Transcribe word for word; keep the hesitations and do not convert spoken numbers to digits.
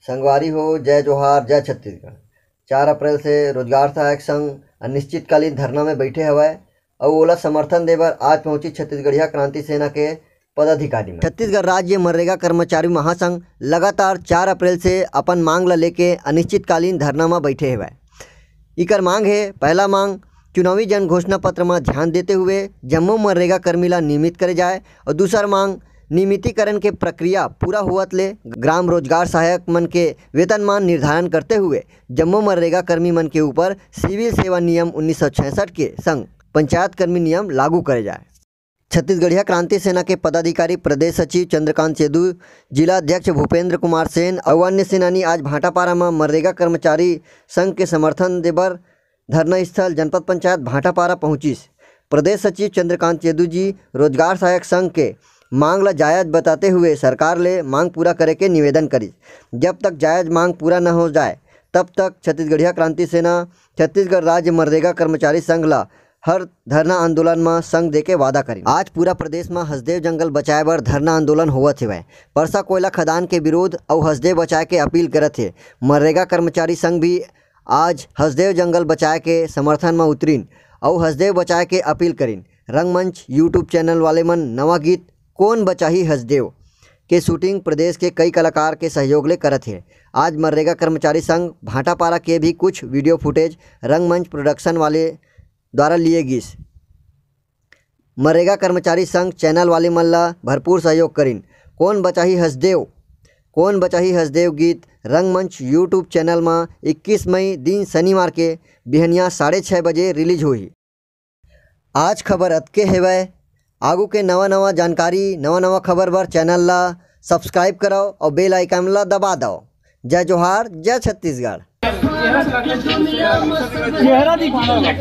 संगवारी हो, जय जोहार, जय छत्तीसगढ़। चार अप्रैल से रोजगार सहायक संघ अनिश्चितकालीन धरना में बैठे हवय अउ ओला समर्थन देबर आज पहुंची छत्तीसगढ़िया क्रांति सेना के पदाधिकारी मन। छत्तीसगढ़ राज्य मनरेगा कर्मचारी महासंघ लगातार चार अप्रैल से अपन मांग ल लेके अनिश्चितकालीन धरना म बैठे हवय। इकर मांग हे, पहला मांग, चुनावी जन घोषणा पत्र म ध्यान देते हुए जम्मो मनरेगा कर्मी ला नियमित करे जाए, और दूसर मांग, नियमितीकरण के प्रक्रिया पूरा होवत ले ग्राम रोजगार सहायक मन के वेतनमान निर्धारण करते हुए जम्मो मनरेगा कर्मी मन के ऊपर सिविल सेवा नियम उन्नीस सौ छियासठ के संग पंचायत कर्मी नियम लागू करे जाए। छत्तीसगढ़िया क्रांति सेना के पदाधिकारी प्रदेश सचिव चंद्रकांत सेदू, जिला अध्यक्ष भूपेंद्र कुमार सेन अउ अन्य सेनानी आज भाटापारा म मनरेगा कर्मचारी संघ के समर्थन देबर धरना स्थल जनपद पंचायत भाटापारा पहुंचिस। प्रदेश सचिव चंद्रकांत सेदू जी रोजगार सहायक संघ के मांग ल जायज बताते हुए सरकार ले मांग पूरा करे के निवेदन करिस। जब तक जायज मांग पूरा न हो जाए, तब तक छत्तीसगढ़िया क्रांति सेना छत्तीसगढ़ राज्य मनरेगा कर्मचारी संघ ल हर धरना आंदोलन म संग देके वादा करिन। आज पूरा प्रदेश म हसदेव जंगल बचाए बर धरना आंदोलन होवत हेवय। परसा कोयला खदान के विरोध अउ हसदेव बचाए के अपील करत हे। मनरेगा कर्मचारी संघ भी आज हसदेव जंगल बचाए के समर्थन म उतरिन अउ हसदेव बचाए के अपील करिन। रंगमंच YouTube चैनल वाले मन नवा गीत कोन बचाही हसदेव के शूटिंग प्रदेश के कई कलाकार के सहयोग ले करत हे। आज मनरेगा कर्मचारी संघ भाटापारा के भी कुछ वीडियो फुटेज रंगमंच प्रोडक्शन वाले द्वारा लिए गिस। मनरेगा कर्मचारी संघ चैनल वाले मन ला भरपूर सहयोग करिन। कोन बचाही हसदेव, कोन बचाही हसदेव गीत रंगमंच YouTube चैनल म इक्कीस मई दिन शनिवार के बिहनिया साढ़े छः बजे रिलीज होही। आज खबर अतके हेवय। आगू के नवा नवा जानकारी, नवा नवा खबर बर चैनल ला सब्सक्राइब करव अउ बेल आइकन ला दबा दव। जय जोहार, जय छत्तीसगढ़। चेहरा दिखाना।